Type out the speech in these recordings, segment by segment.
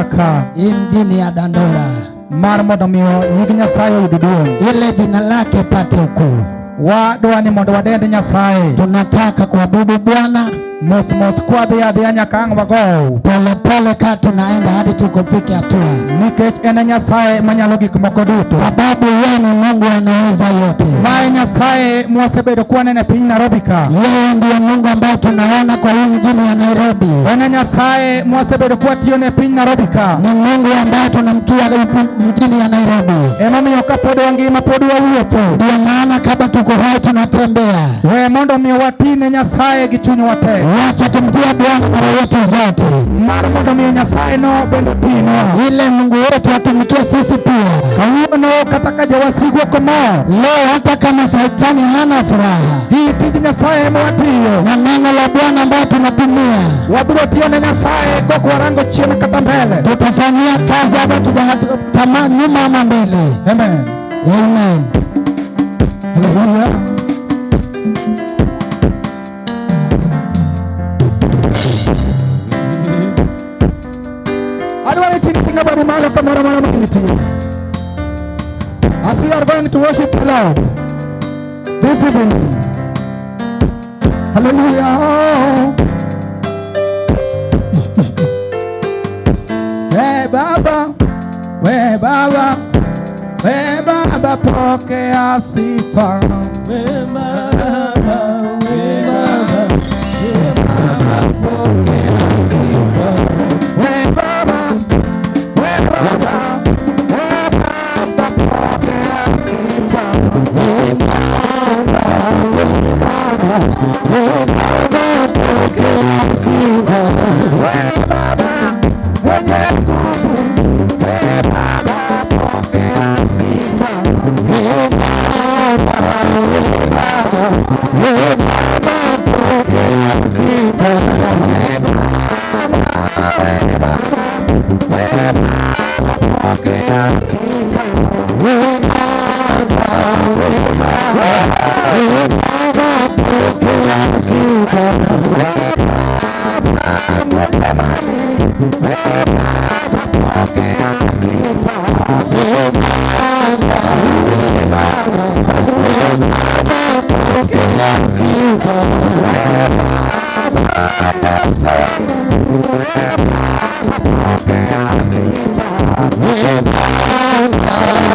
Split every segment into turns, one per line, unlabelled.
Dandora ka.
Hii mjini ya Dandora.
Mar mondo miyo nying Nyasaye oyud duong'.
Ile jina lake pate ukuu.
Wadwa ni mondo wadend Nyasaye.
Tunataka kuabudu Bwana.
Mos mos kwadhi adhiya nyaka ang' wagow.
Pole pole ka tunaenda hadi tukofike hatua.
Nikech en e Nyasaye manyalo gik moko duto.
Sababu yeye ni Mungu anaweza yote.
Mae Nyasaye mwasebedo kwaneno e piny Nairobi ka.
Yeye ndiye Mungu ambaye tunaona kwa hii mjini ya Nairobi.
En e Nyasaye mwasebedo kwatiyone e piny Nairobi ka.
Ni Mungu ambaye tunamtia mjini ya Nairobi.
Emomiyo kapod wangima pod wawuotho.
Ndio maana kama tuko hai tunatembea.
We mondo mi watine Nyasaye gi chunywa te.
Wacha tumtie Bwana na roho yetu zote.
Mar mondo mi Nyasaye no bende otinwa.
Ile Mungu wetu atumikie sisi pia.
Kawuono kata ka jawasigu ok mor.
Leo hata kama shetani hana furaha.
Gi tij Nyasaye mwatiyo.
Na neno la Bwana ambayo tunatumia.
Wabiro tiyo ne Nyasaye kok warango chien kata mbele.
Tutafanyia kazi hapa tujatamaa nyuma ama mbele.
Amen.
Amen.
Hallelujah. Adwa ni ting tinga badi malo kamoro moro makiniti. As we are going to worship the Lord this evening. Hallelujah. We Baba, we Baba, we Baba, pokea sifa.
We Baba, we Baba, we Baba, pokea sifa.
We Baba, we Baba, we Baba, pokea sifa.
We Baba, we Baba, we Baba, pokea sifa.
We Baba, mwenye nguvu, we Baba, pokea sifa.
We Baba, we Baba, we Baba, pokea sifa.
We Baba, we Baba, we Baba, pokea sifa.
We Baba, we Baba, we Baba, pokea sifa.
We Baba, mwenye mali, we Baba, pokea sifa.
We Baba, we Baba, we Baba, pokea sifa.
We Baba, Yesu, we Baba, pokea sifa.
We Baba,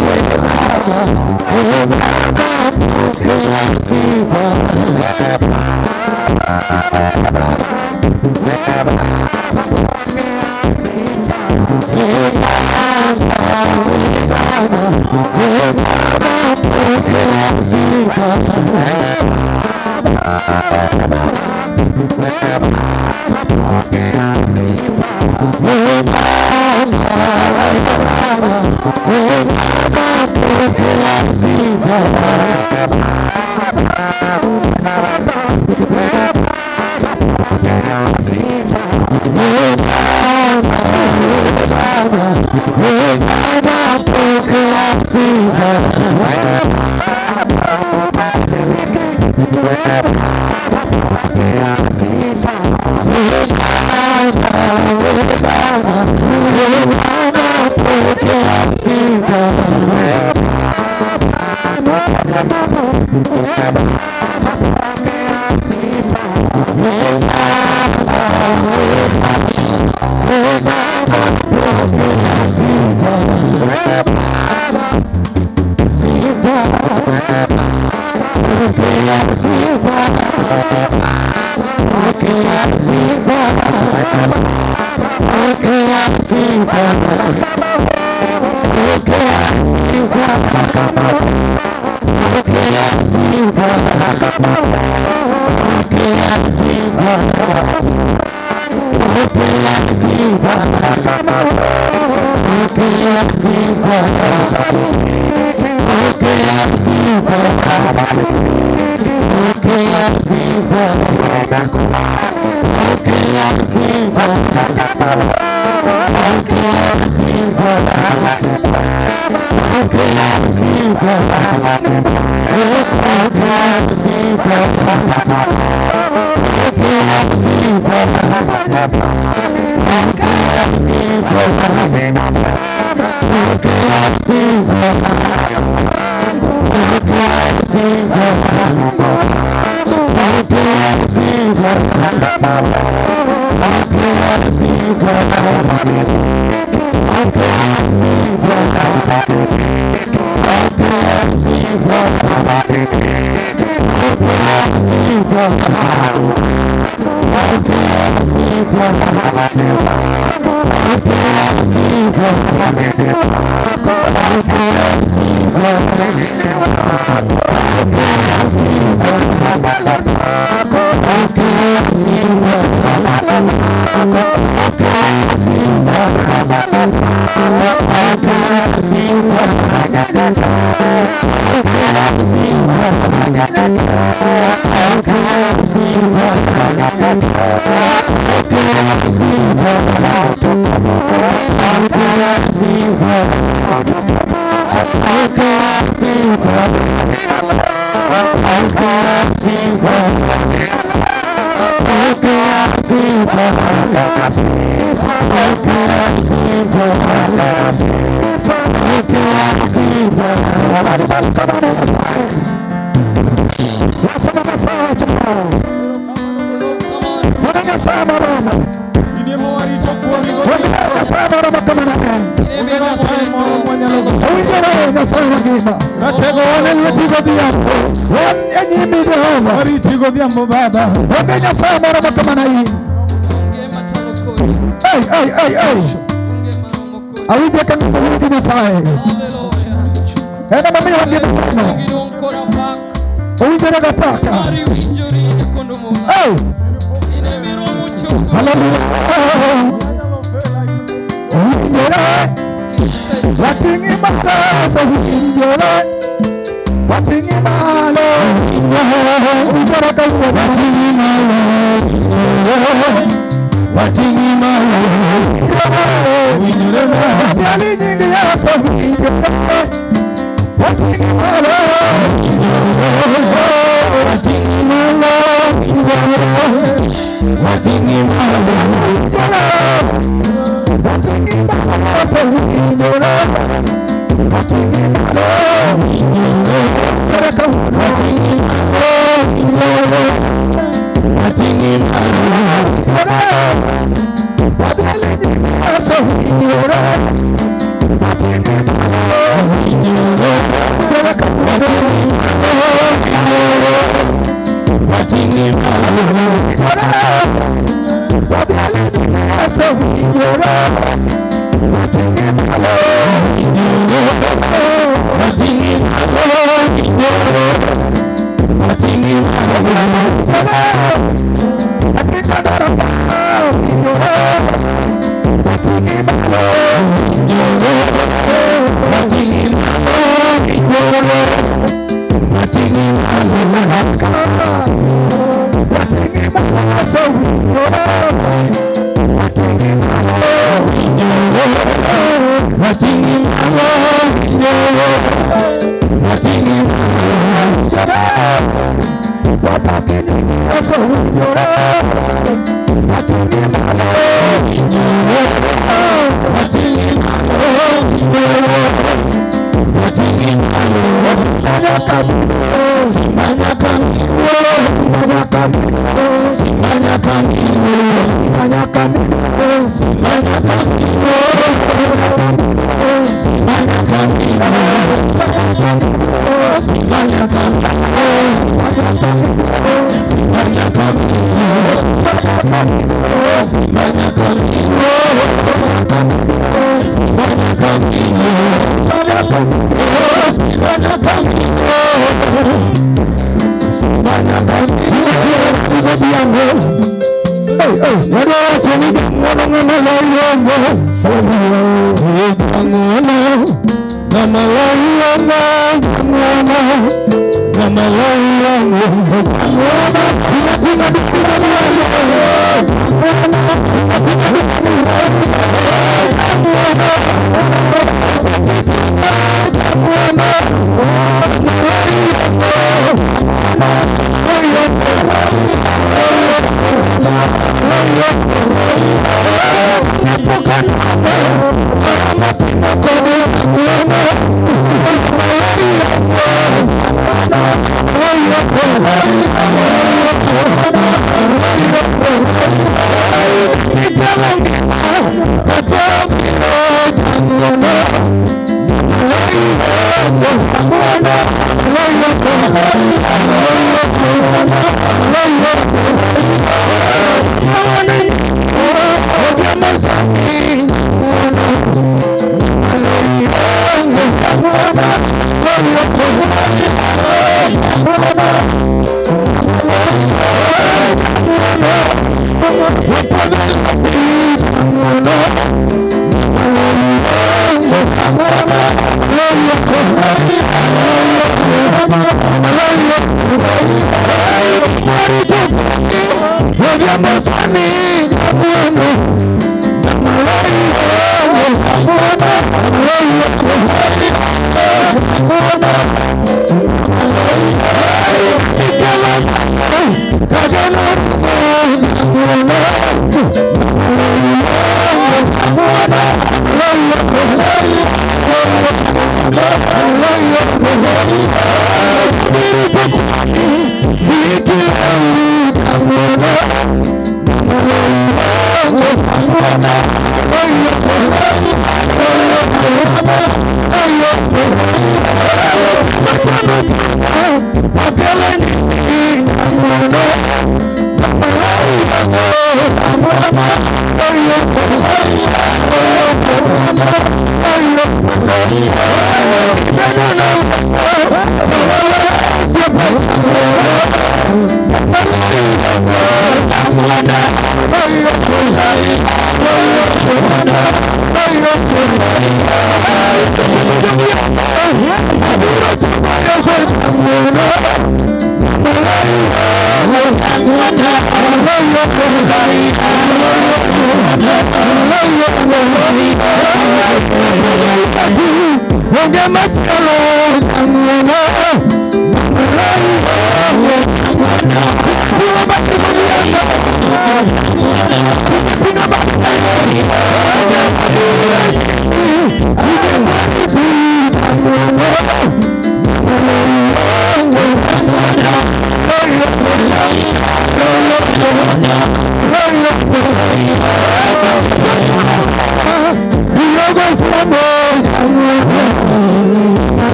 we Baba, we Baba, pokea sifa.
We Baba, we Baba, we Baba, pokea sifa.
We Baba, we Baba, we Baba, pokea sifa.
We Baba, we Baba, we Baba, pokea sifa.
We Baba, we Baba, we Baba, pokea sifa.
We Baba, unaweza. We Baba, pokea sifa.
We Baba, we Baba, we Baba, pokea sifa.
We Baba, ubadilike. We Baba, pokea sifa.
We Baba, we Baba, we Baba, pokea sifa.
We Baba, mwenye nguvu. We Baba, pokea sifa.
We Baba, we Baba, we Baba, pokea sifa.
We Baba,
Sifa,
we Baba,
pokea sifa.
we Baba,
Pokea sifa.
we Baba,
Pokea sifa.
kama wewe,
Pokea sifa.
kama wewe,
Pokea sifa.
kama wewe,
Pokea sifa. Pokea sifa.
kama wewe,
Pokea sifa. Pokea sifa. Pokea sifa. Pokea sifa. Pokea sifa. Pokea sifa. Pokea sifa. Pokea sifa.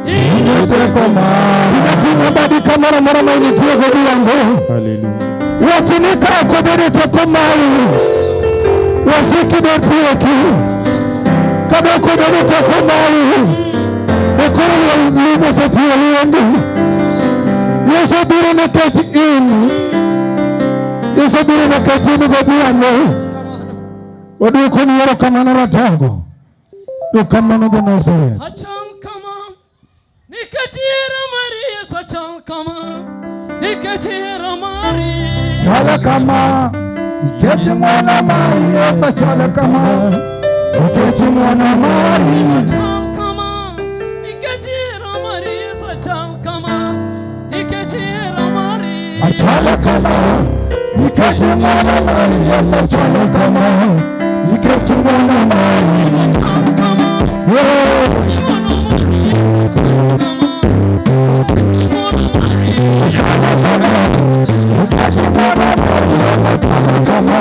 In teko mari. Ting'o badi kamoro amora ma intie godhiambo.
Hallelujah.
Wachni ka ok obedo teko mari, wasiki dotieki. Ka ok obedo teko mari, de koro lum osetiyo liendi. Yesu obiro nikech in. Yesu obiro nikech in godhiambo. Waduokoni erokamano ratego. Erokamano jo Nazareth.
Achal kama, nikech hera mari Yesu achal kama, nikech hera mari.
Chala kama, nikech ng'wono mari Yesu chala kama, nikech ng'wono mari.
Achal kama, nikech hera mari Yesu achal kama, nikech hera mari.
Achala kama, nikech ng'wono mari Yesu chala kama, nikech ng'wono mari.
Achal kama,
Yeah.
ng'wono mari Yesu achal kama, nikech ng'wono mari.
Achala kama, nikech ng'wono mari Yesu achala kama,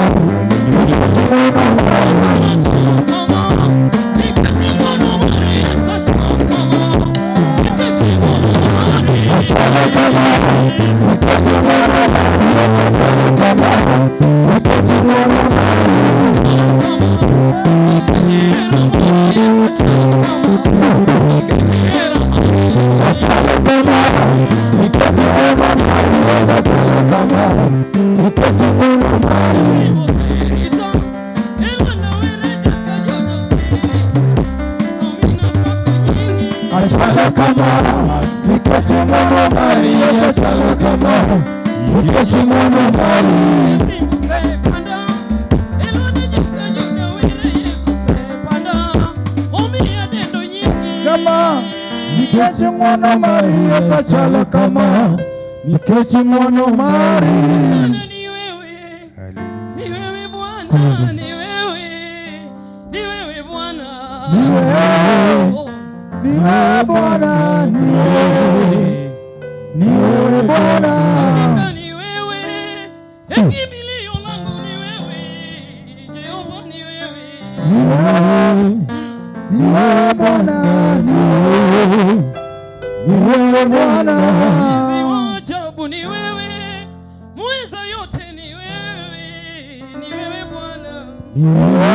nikech ng'wono mari.
Achal kama, nikech ng'wono mari Yesu achal kama, nikech ng'wono mari.
Achala kama, nikech ng'wono mari Yesu achala kama, nikech ng'wono mari.
Nikech hera mari Yesu achal kama, nikech hera mari.
Achala kama, nikech ng'wono mari Yesu achala kama, nikech ng'wono mari.
Osirita, Elwana wereja kajodo sirita, Amina pako nyingi.
Achala kama, nikech ng'wono mari Yesu achala kama, nikech ng'wono mari.
Simbu sepanda, Elwana jakajodo were Yesu sepanda, Omiya dendo nyingi.
Kama, nikech ng'wono mari Yesu achala kama, nikech ng'wono mari.
Sana ni wewe, ni wewe Bwana, ni wewe, ni wewe Bwana.
Ni wewe.
Oh.
Ni wewe Bwana, ni wewe, ni wewe Bwana.
Hakika ni wewe, kimbilio langu ni wewe, Jehova ni wewe.
Ni wewe, ni wewe Bwana, ni wewe, ni wewe Bwana.
Mlinzi wa ajabu ni wewe, muweza yote ni wewe, ni wewe Bwana.
Ni wewe.